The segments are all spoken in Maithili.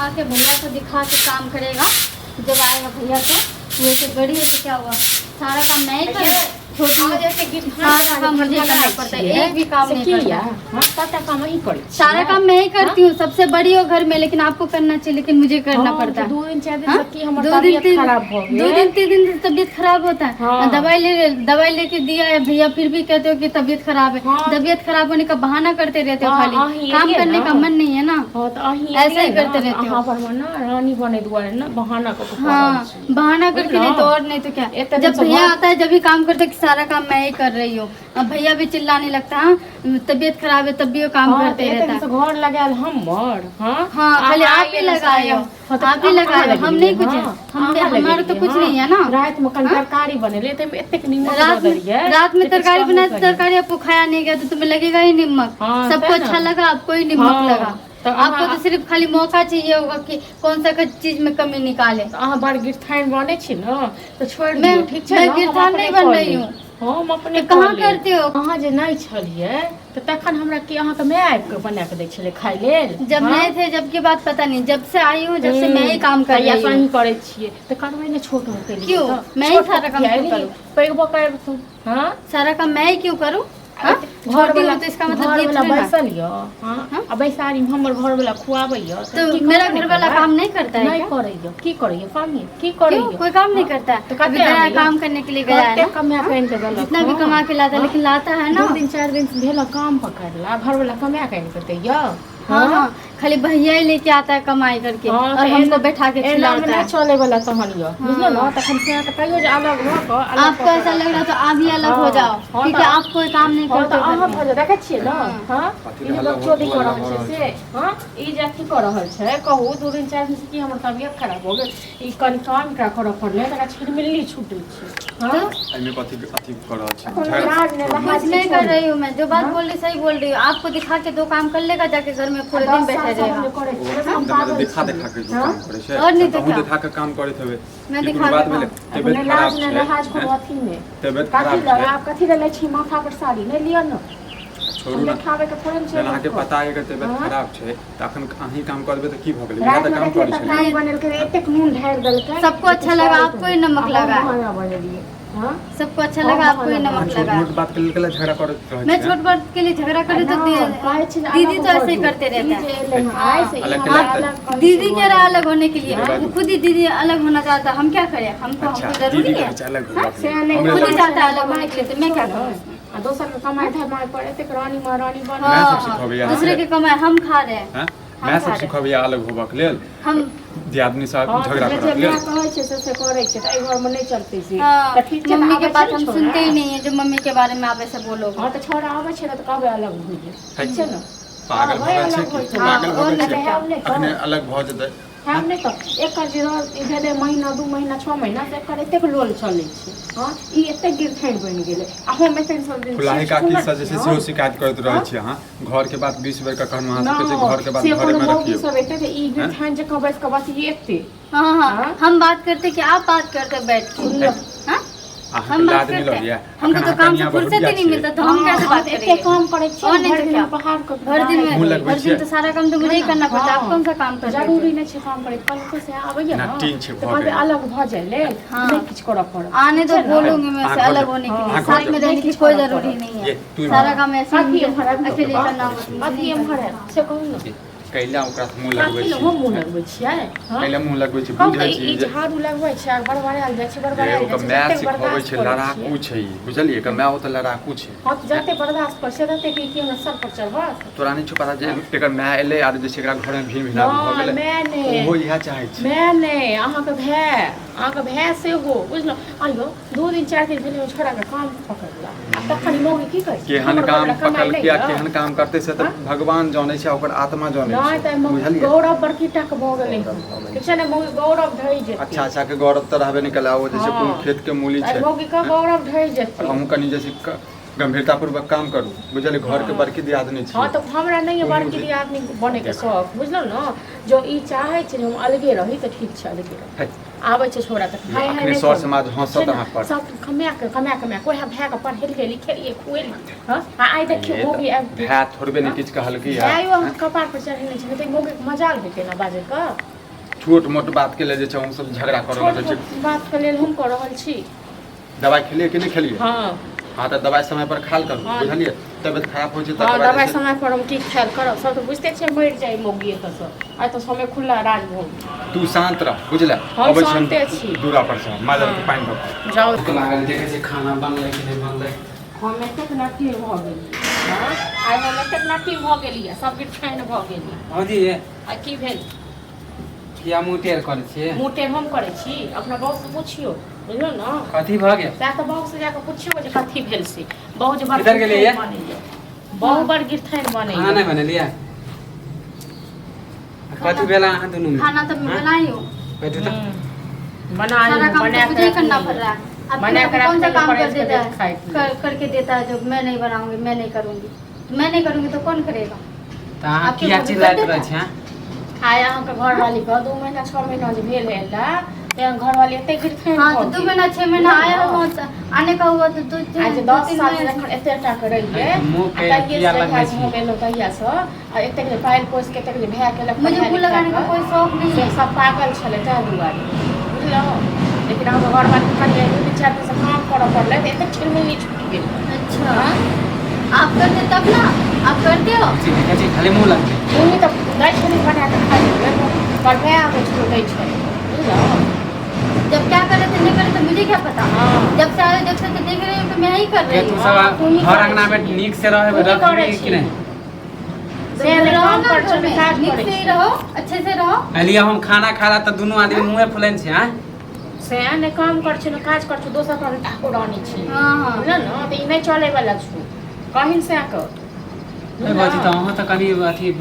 दिखा के, भैया को दिखा के काम करेगा। जब आएगा भैया तो वैसे बड़ी है तो क्या हुआ, सारा काम मैं ही करूँ? छोटी आ जैसे कि सारा काम मुझे करना पड़ता है, एक भी काम से नहीं की करता। या हाँ सबटा काम अहीं करै छियै। सारा काम मैं ही करती हूँ, सबसे बड़ी हो घर में, लेकिन आपको करना चाहिए, लेकिन मुझे करना हाँ, पड़ता तऽ है। 2 दिन 4 दिन हाँ? से की हमर 2 दिन तबियत तीन खराब भऽ दो गेल। दिन 3 दिन से तबीयत खराब होता है। हाँ। दवाई लेके दिया है भैया, फिर भी कहते हो कि तबीयत खराब है। हाँ। तबीयत खराब होने का बहाना करते रहते हो हाँ, खाली। अहीं काम एलियै करने ना। का मन नहीं है ना। हँ तऽ अहीं ऐसे ही एलियै करते ने, रहते हो। अहाँ पर मे ना रानी बनै दुआरे ना बहाना कऽ कऽ हाँ, पड़ल छी। बहाना करके, नहीं तो और नहीं तो क्या। इतने दिन जब से भैया आता है जब भी काम करते कि सारा काम मैं ही कर रही हूँ। अब भैया भी चिल्लाने लगता है, हाँ, तबीयत खराब है तब भी वो काम हाँ, करते तऽ एते रहता दिन है। से घर लगायल हमर। हाँ हाँ, खाली अहाँ आप ही आइए ने लगाए हो। हाँ, तऽ आप ही अहाँ लगाए हो, हम लगेलियै, नहीं कुछ है। हाँ, हम अहाँ हमारा तो लगेलियै, कुछ हाँ। नहीं है ना। राति में कनि तरकारी बनेलियै ताहिमे एतेक नीमक रात दऽ देलियै में, रात में जे किछु तरकारी कहबो बनाए तो करियै। तरकारी आपको खाया नहीं गया तो तुम्हें लगेगा ही नमक। हाँ, सबको तै ना। अच्छा लगा, आपको ही नमक हाँ, लगा। तो आपको तो सिर्फ खाली मौका चाहिए होगा कि कौन सा चीज में कमी निकाले। तऽ अहाँ बड़ गिरथाइन बनै छी ने तऽ छोड़ि मैं दियौ, ठीक छै मैं ने, हम गिरथान अपने नहीं बन कऽ रही लेब। हूँ। हम अपने तो कहाँ कऽ लेब। करते हो? अहाँ जे नहि छलियै तऽ तखन हमरा की अहाँके माय आबि कऽ बना कऽ दै छलै खाय लेल? जब हाँ? नहीं थे जब की बात पता नहीं, जब से आई हूँ जब से मैं ही काम कर तहिया रही से हूँ। अहीं करै छियै तऽ करबै ने छोट होके लिए। क्यों? तऽ मैं ही छोट सारा काम किया क्यों एलियै? करूँ? पैघ भऽ कऽ आबि तू हाँ सारा काम मैं ही क्यों करूँ? हाँ? घर छोटी वाला हूँ तो इसका मतलब घर ये वाला थोड़ी ना। बैसल यऽ हाँ हाँ? आ बैसारी मे हमर घर वाला खुआबै यऽ तो की मेरा करबै घर वाला करबै? काम नहीं करता है नहि क्या? करै यऽ, की करै यऽ कहिए, की करै क्यों यऽ? कोई काम नहीं करता है? तो अभी कते गया है आबैया? काम करने के लिए गया है कते ना। कमा कऽ आनि कऽ देलक? जितना भी हँ? कमा के लाता है, लेकिन लाता है ना। 2 दिन 4 दिन भेल काम पकड़ला, घर वाला कमा कऽ आनि कऽ दैय? हाँ हाँ, खाली भैया ही लेके आता है कमाई करके हाँ, और तऽ हमको एना बैठा के एनामे खिलाता नहि है। चलै वाला तहन यऽ, बुझलहुँ ने? तखन से तऽ कहियो जे अलग भऽ कऽ अलग आपको कऽ कऽ ऐसा लग रहा है तो आप ही अलग हो हाँ, जाओ, हाँ, क्योंकि तो आप कोई काम नहीं हँ करते तऽ हो घर अहाँ में। भऽ जाउ, देखै छियै ने। हँ, कथी ई जे हल्ला बकचोदी भऽ कऽ रहल रहल छै से। हँ, ई जे अथी कऽ रहल छै, कहू, 2 दिन 4 दिन से की हमर तबियत खराब भऽ गेल, ई कनि काम एकरा करऽ पड़लै तऽ एकरा छिलमिल्ली छूटै छै। हँ एहिमे कथी अथी कऽ रहल छी? कोनो झगड़ा लाज नहि लहाज कुछ नहीं किछो कर नहि। रही हूँ मैं, जो बात हाँ? बोल रही सही बोल रही हूँ। आपको दिखा के दो काम कर लेगा, जाके घर में पूरे 10 दिन बैठे साल से हम रहेगा। जे करै ओ छियै से हम मतलब पागल देखा छियै। देखा के हँ काम करै छै। और नहीं तो अहूँ क्या। देखा के काम करैत हेबै। मैं ई दिखा कोनो के बात भेलै? काम तबियत नहि खराब लाज नहि छै लहाज कोनो हैं? अथी नहि। तबियत कथी खराब लए छै। आब कथी लए लै छी माथा पर साड़ी? नहि लिअ ने। छोड़ू ने। देखाबैके थोड़े ने छै जहन अहाँके लोकके। पता अइ अगर तबियत हँ? खराब छै तऽ अखन अहीं काम करबै तऽ की भऽ गेलै? इएह तऽ रातिमे काम देखियै करै छलियै। तरकारी बनेलकै तऽ एतेक नून ढारि देलकै सबको जे अच्छा किछु लगा, कहैके आपको ही नहि। नमक आ हम लगा। बहाना बनेलियै। हँ सबको अच्छा हम लगा, आपको ही बहाना अहाँ नमक छोट लगा। मोट बात के लेल कैला झगड़ा करैत रहै मैं छियै? छोट बात के लिए झगड़ा करी तो नहि, कहै छै जे दीदी अलग तो ऐसे ही भऽ जो। करते ई रहते जे हैं। एलै हँ आइ से ई अलग हमरा केला अलग कहै छै दीदी कह रहा घरमे। अलग होने के लिए, हाँ? वो खुद ही दीदी अलग होना चाहता है, हम क्या करें? हमको अच्छा हमको जरूरी दीदी है? कहै छै अलग होबाक से लेल। नहि हमरे खुद ही लग चाहता है अलग होने के लिए, तो मैं क्या करूँ? आ दोसरके कमाइ धमाइ पर एतेक रानी महारानी बनल। मैं सब हाँ, सिखबैया दूसरे के कमाई हम खा रहे हैं। हैं? हम मैं खा सब रहे हैं। सिखबैया अलग होबाक लेल, हम दियादनी साथ हँ, तऽ झगड़ा जे जे करबाक माय लेल? कहै छै से से करै छै, तऽ एहि घरमे नहि चलतै से। हाँ, तऽ ठीक छै, तऽ मम्मी के आबै बात छै ने हम छौड़ा। सुनते ही नहीं है, जो मम्मी के बारे में आप ऐसे बोलोगे। हँ, तऽ छौड़ा आबै छै ने तऽ कहबै अलग भऽ जेतै, ठीक छै ने? पागल भऽ गेल छै अलग की? होइ छै। पागल भऽ और गेल नहि छै? तऽ हम नहि अखने कहब। अलग भऽ जेतै। हम नहि तऽ एकर जे रहल भेलै महीना 2 महीना 6 महीना तऽ एकर एतेक लोल चलै छै। हँ, ई एतेक गिरथानि बनि गेलै आ हम एतेक सब दिन फुलाही छियै, काकी छुछुनर से जे छै छियै सेहो हम। शिकायत करैत रहै हँ? छी अहाँ घरके बात 20 बेर कखन अहाँ सबके छै नहि घरके बात से कोनो घरेमे मौगी रखियौ। सब एतै तऽ ई गिरथानि जकाँ बैस कऽ बतिएतै? हाँ हाँ। हाँ? हम बात करते कि आप बात करते बैठ के? सुनलो। हाँ? अहाँके हम बात लाज नहि करते लगैया? हमको अखन तो अहाँ काम से कनिया फुर्सत बहुरिया ही नहीं छियै। मिलता तो हम कैसे हम बात तऽ एते करेंगे? काम करै छियै और नहीं भरि तो दिन क्या। पहाड़ के भर दिन मुँह में लगबै भर दिन छियै? तो सारा काम तो मुझे ही करना पड़ता है, आप कौन सा काम करते जरूरी हो? नहि छै काम करे। कल से आबैया ना, ने टीन छै, तऽ भऽ कहबै गेल। अलग भऽ जाइ लेल, हाँ। नहि किछु करऽ पड़त। आने तो छै ने? बोलूंगी मैं हाँ, उससे घर अलग जाओ। होने के लिए। हाँ, घर साथ जाओ। में रहने की नहीं कोई किछु जरूरी करऽ नहीं ये है। तू सारा काम ऐसे ही कथी मुझे एम्हर आबि अकेले कऽ करना होता है, मुझे कथी नहीं एम्हर करना। आबि से कहू ने। कैला ओकरा से मुँह लगबै कथी छी? लए हम मुँह लगबै छियै? हँ? कैला मुँह लगबै छी? कहू बुझै तऽ छी ई जे झाड़ू लगबै छै आ बड़बड़ायल जाइ छै, जे बड़बड़ायल ओकर जाइ छै, माय जतेक सिखबै बर्दाश्त छै। करै लड़ाकू छियै। छै ई, बुझलियै? एकर माय ओतऽ लड़ाकू छै। हँ, तऽ जते बर्दाश्त करै छियै तते की हमरा सर पर चढ़त? तोरा नहि छौ पता जे एकर माय एलै आर जे छै एकरा घरमे भिन भिनाउ भऽ नहि गेलै? माय नहि। ओहो इएह चाहै छै। माय नहि, अहाँके भाय, अहाँके भाय सेहो, बुझलहुँ? आइयो 2 दिन 4 दिन भेलै छोड़ाके काम पकड़ला आ तखन ई मौगी की कहै छै? केहन हमर काम घरवला कमाइ पकड़लकै नहि आ यऽ? केहन काम करतै से तऽ हँ? भगवान जानै छै आ ओकर आत्मा जानै नहि छै, तऽ मौगी बुझलियै? गौरव बड़की टाके भऽ गेलै हन, ठीक छै ने? मौगी गौरव ढहि जेतै। अच्छा अच्छा के गौरव तऽ रहबे नहि कलै, ओ जे छै हँ। कोनो खेतके मूली एहि छै। मौगीके गौरव ढहि आओर जेतै। अहूँ कनि जे छै गंभीरतापूर्वक काम करू, बुझलियै? घरके बड़की दियादनी हँ छी। तऽ हमरा नहि यऽ बड़की दियादनी बनैके शौक, बुझलहुँ ने? जँ ई चाहै छै जे हम अलगे रही तऽ ठीक छै, अलगे रही। है, आबै छै छोड़ा तऽ हाय हाय अखने नहि सर करू। समाज हँसत छै ने, अहाँ पर। सब कमा कऽ कमा कमा कऽ ओएह भायके पढ़ेलियै लिखेलियै खुएलियै। हँ, आ आइ देखियौ ये मौगी तऽ आबि गेल। भाय थोड़बे ने किछु कहलकै। भायो अहाँके कपार पर चढ़ेने छै, नहि तऽ मौगीके मजाल हेतै ने बाजैके। छोट मोट बात के लेल जे छै हम सब झगड़ा करऽ छोट लगै छी। मोट बातके लेल हम कऽ रहल छी। दवाइ खेलियै कि नहि खेलियै? हँ। हँ, तऽ दवाइ समय पर खाल करू। हँ। बुझलियै? तबियत खराब होइ छै हँ, तकर बाद दवाइ जे छै समय पर हम की खायल करब? सब तऽ बुझिते छियै, मरि जाइ मौगी एतऽसँ। आइ तऽ समय खुला राजभोग। तू शान्त रह, बुझले? हम अबै छी हम शान्ते छी। दूरा पर से माजल के हँ। पानि भऽ कऽ जाउ। भूख लागल, देखै छियै खाना बनलै कि नहि बनलै। हम एतेक नटी भऽ गेलियै। हँ, आइ हम एतेक नटी भऽ गेलियै, सब गिरठाइन भऽ गेलियै। भौजी, आ की भेल? किया मुँह टेढ़ करै छियै? मुँह टेढ़ हम करै छी? अपना बहूसँ पुछियौ, बुझलहुँ ने? कथी भऽ गेल? सएह तऽ बहूसँ जाकऽ पुछियौ जे कथी भेल से। बहू जे बड़ किधर गेलियै? गिरथाइन बनैया, बहू बड़ गिरथाइन खाना बनैया। नहि बनेलियै? कथी भेल अहाँ दुनूमे? खाना तो मैं बनाई हूँ। बैठू तऽ। बना सारा काम बना तो के मुझे ही करना रखने पड़ रहा है। अब बना के कौन सा रखने काम पड़े कर देता तबियत खाए है? के। कर करके देता है। जब मैं नहीं बनाऊंगी, मैं नहीं करूंगी, तो मैं नहीं करूंगी तो कौन करेगा? तऽ अहाँ आपके किया भाभी कर चिल्लाइत देता रहै है? छियै? आइ अहाँके घरवाली के 2 महीना 6 महीना जे भेल है ला तें घरवाली एते गिरथाइन हाँ, भऽ तो दो गेल। महीना 6 महीना आया हुआ तो आने का हुआ तो दो आइ जे दो 10 तीन साल से महीने जखन एते टा के रहियै, मुँह आ के तहिये किया से लगबै जहिया से छी? हम एलहुँ तहिया से आ एतेक जे पालि पोसि के एतेक जे भाय केलक मुझे पढ़ाइ मुँह लिखाइ लगाने का कऽ, कोई शौक नहीं से है। सब पागल छलै ताहि दुआरे, बुझलहुँ? लेकिन अहाँके घरवाली कनि दू दिन 4 दिनसँ काम करऽ पड़लै तऽ एतेक छिलमुन्नी छुटि गेल। अच्छा, आप करते तब ना, आप करते हो। छी, देखै छी खाली मुँह लगबै। मम्मी तऽ दै छलै बना कऽ खाइ लए, पर भाय आबै छलै दै छलै, बुझलहुँ? जब क्या करे थे, नहीं करे तो मुझे क्या पता? हाँ। जब से आए, जब से तो देख रही हूँ कि मैं ही कर के रही तू हूँ। सब हाँ, तू ही घर करै अंगना मे छी। नीक से रहै तू ही करै रखबी छी। कि नहि? तो से नहि रहो काम ना कर घर छलै, में काज निक करै से ही छी। रहो, अच्छे से रहो। एलियै हम खाना खा ला तऽ दुनू आदमी मुँहे फुलैन छै आँय? से नहि काम कर छै, नहि काज कर छै, दोसर पर ठाकुरानी छी। हाँ हाँ। बुझल ने? तऽ ई नहि चलै वाला छौ, कहिन सएह कह। ए भौजी, तऽ अहाँ तऽ कनि अथी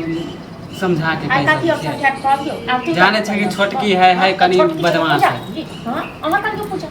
समझा के आइ कहि कथी सकै अब छियै। समझा के कहबियौ? आब की जानै छै कि छोटकी है, है कनि छोटकी छै, बदमाश पूजा। है। हँ, अहाँ करियौ पूजा,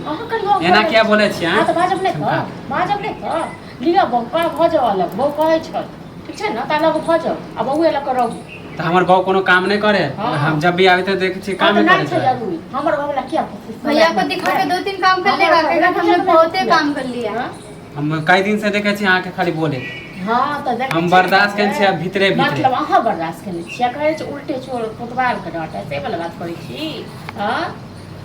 अहाँ करियौ। एना किया बोलै छियै? हँ, तऽ बाजब नहि तऽ, बाजब नहि तऽ। लिअ बहू कह भऽ जाउ अलग, बहू कहै छल, ठीक छै ने? तऽ अलग भऽ जाउ आ बौए लऽ कऽ रहू। तऽ हमर बहू कोनो काम नहि करे? हाँ। हम जब भी आबै तऽ देखै छियै हँ, कामे तऽ करै नहि छै छै। जरूरी हमर घरवला किया भैया को दिखा के दो तीन काम कर लेगा, कहेगा कि हमने बहुते काम कर लिया। हँ। हम कई दिन से देखै छी अहाँके खाली बोले। हँ, तऽ देखै हम छियै बर्दाश्त ने। केने छियै भीतरे भीतरे। मतलब अहाँ बर्दाश्त केने छियै, कहै छै उल्टे चोर कोतवाल के डाँटै, से वाला बात करै छी? हँ,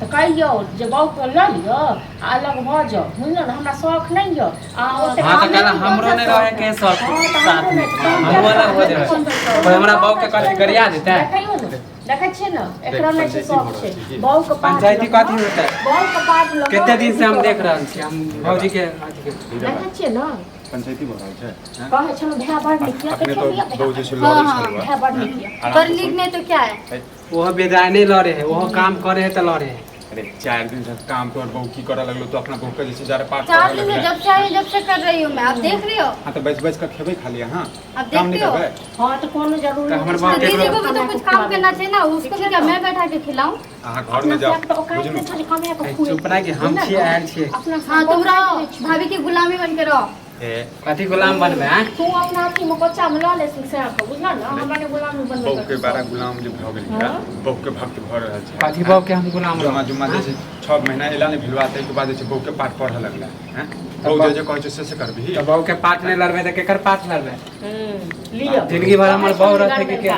तऽ कहियौ जे बहूके लऽ लिअ आ अलग भऽ जाउ, बुझलहुँ ने? हमरा शौख नहि यऽ आ ओतेक हाँ, तऽ हमें कल भी कौन हमरो सा नहि शौक रहे के शौक। हँ, तऽ साथ हमरो मे नहि छै, तऽ हम हमहूँ अलग हो किया जेबै। करबै? कोइ हमरा बहू के कथी गरिया देतै? देखैयौ ने, देखै छियै ने, एकरा नहि छै पंचायती शौक भऽ रहल छै छै की? बहूके पाठ पंचायती लऽ कथी कऽ, होतै? बहूके पाठ लऽ कऽ कते दिन से हम अथी देख करब। रहल छी हम भौजी के अथी के। देखै छियै ने? पंचायती भऽ रहल छै, हैं? कहै छलहुँ भाय बड़ नीक यऽ, अखने देखियौ तऽ लिअ भाय। बहू जे छै हाँ, लड़ै हाँ। छलहुँ। भाय बड़ नीक यऽ। आराम पर से नीक सुन। नहीं तो क्या है? ओहो बेजाय नहि लड़े है, ओहो काम करे है तऽ लड़े है। अरे, 4 दिन से काम तोहर बहू की करऽ लगलो? तो अपना बहू के जे छै जारे पाठ चार पढ़ऽ दिन से लगलै। जब से आई जब से कर रही हूँ मैं, आप देख रहे हो? हाँ, तऽ बैस बैस कऽ खेबै खाली अहाँ, आप काम देखते नहि हो? करबै? हँ, तऽ कोनो जरूरी तऽ हमर नहि बाप छै। तो केकरो दीदी को भी तो कुछ काम करना चाहिए ना, उसको भी क्या मैं बैठा के खिलाऊं? अहाँ घर में जाओ, अपना औकात बुझलू? नहि छै जे कमाए कऽ ए, खुएतै। चुप रह कि हम बुझलऽ छियै, ने? आयल छियै। अपना हाँ, तुम औकात रहो नहि छै। भाभी की गुलामी बन के रहो। ए। कथी गुलाम बनबै आँय? तू अपना अथी मे बच्चा मे लऽ ले सएह के, बुझलऽ ने? हमरा नहि गुलामी बनबै बहू के बारा गुलाम जे भऽ गेलियै, हाँ। बहू के भक्त भऽ रहल छै। कथी बहू के हम गुलाम जुम्मा रहब? जुम्मा जे छै 6 महीना एला नहि भेलवा, ताहिके बाद जे छै बहू के पाठ पढ़ऽ लगला हैं। बहू जे जे कहै छै से से करबिही? तऽ बहू के पाठ नहि लड़बै तऽ केकर पाठ लड़बै? लिअ। जिंदगी भर हमर बहू रहतै कि के?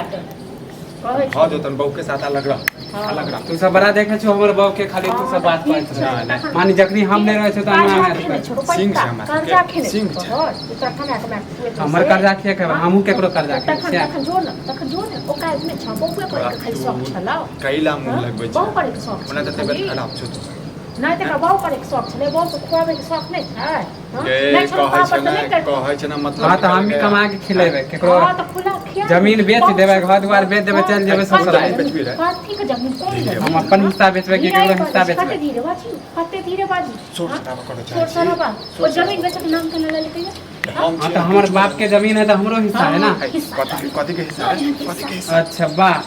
कहै भऽ जेतन, बहू के साथ अलग रह, अलग रह। तू सब बड़ा देखै छौ हमर बहू के, खाली तू सब बात करैत नहि, रह। नहि। मानी जखनी हम नहि रहै छौ तऽ कर्जा अंगना मे खेने छौ, सिंह छै पैसा हमरा कर्जा सबके, खेने सिंह छौ छै। तोहर, तू तोरा कमा कमा के खुएतौ हमर से। कर्जा किया खेबै? हमहूँ केकरो कर्जा खेबै तखन छियै? तखन जो ने, तखन जो ने, ओकाद नहि छौ, बौए तोरा करैके खाली शौक तू छलौ। कैला मुँह हँ? लगबै बहु छै? करैके शौक ओना छलै तऽ तबियत खाली। खराब छौ तोहर। नहि तऽ एकरा बहु करैके शौक छलै, बहुके खुआबैके शौक नहि छै? हँ? गे नहि छलौ कहै पापड़ छै तऽ ने नहि कर। कहै छै ने मतलब हाँ, तऽ हम भी निकल कमा गया। के खिलेबै केकरो। हँ, तऽ खुला खिया। जमीन बेच देबै, घर दुआर बेच देबै, चलि जेबै ससुराल। जमीन बेचबी रे? कथी के जमीन, कोन जमीन? हम अपन हिस्सा बेचबै कि धीरे केकरो हिस्सा बाजू, कते बेचबै? धीरे बाजू, कते धीरे बाजू। शोर हँ? शराबा करऽ शोर चाहै छी? शराबा शोर ओ जमीन बेचक नाम केना लेलकै? हम हाँ, तऽ हमर बाप के जमीन है तऽ हमरो हिस्सा है ना। है, कथी कथी के हिस्सा है? कथी के हिस्सा? अच्छा वाह,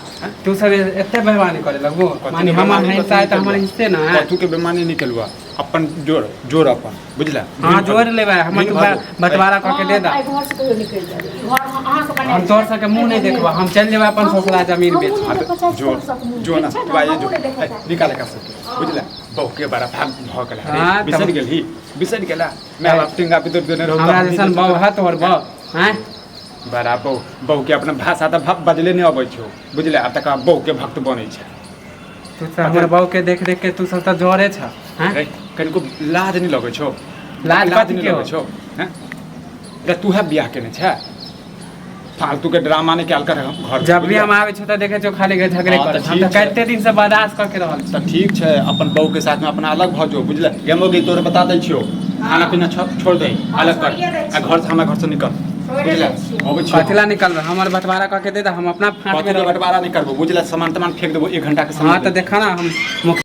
तू सब एते बेईमानी करे लगबो? कथी मानी के हमर बेईमानी? हिस्सा है कथी तऽ हमर निकलुआ? हिस्से ना है। कथू के बेईमानी निकलुआ? अपन जोड़ जोड़ अपन बुझला। हाँ, जोड़ लेबै हमर। भिन्न तू भऽ जो। बंटवारा कऽ के दे दा। आइ घर से कहियो निकलि जायब, ई घर हम अहाँके हम बनायल। तोहर सबके मुँह नहि देखबो, हम चलि जेबै अपन ससुरा जमीन बेच। हाँ तऽ जो जो ना, तू आइए जो। ए, निकाल एकरा सबके, बुझला? बहू के बड़ा भाग भऽ गेल रे। हाँ, तब- बिसरि गेलही, बिसरि गेला? माय बाप टिंगा बिदुर देने रहौ। हमरा जैसन बहू है तोहर बहू हैं? बड़ा बहू, बहू के अपना भाषा तऽ बजले नहि अबै छौ, बुझले? आब तक बहू के भक्त बनै छै। तू तऽ हमर बहू के देख देख के तू सब तऽ जरे छ हैं। रे, कनिको लाज नहि लगै छौ? लाज लाज कथी नहि के लगै हो? छौ हैं? रे, तू है बियाह केने छै, फालतू के ड्रामा नहि कयल कर घर। जब भी हम आबै छियै तऽ देखै छियौ खाली झगड़े हाँ, करै तऽ छै। हम तऽ ठीक छै। कते दिन से बर्दाश्त कऽ के रहल छी। तऽ ठीक छै, अपन बहू के साथ में अपना अलग भऽ जो, बुझले? गेमो गे, तोरे बता दै छियौ, खाना पीना छोड़ दे, अलग कर छोड़िए दै आ घर से, हमरा घर से निकल, बुझले? अबै छियौ। कथी ला निकलबै? हमर बंटवारा कऽ के दे दे, हम अपना फाँट कथी में के रहबै। बंटवारा नहि करबो, बुझले? सामान तमान फेंक देबो, 1 घंटा के समय हाँ, तऽ दे। देखा ना हम मुखिया।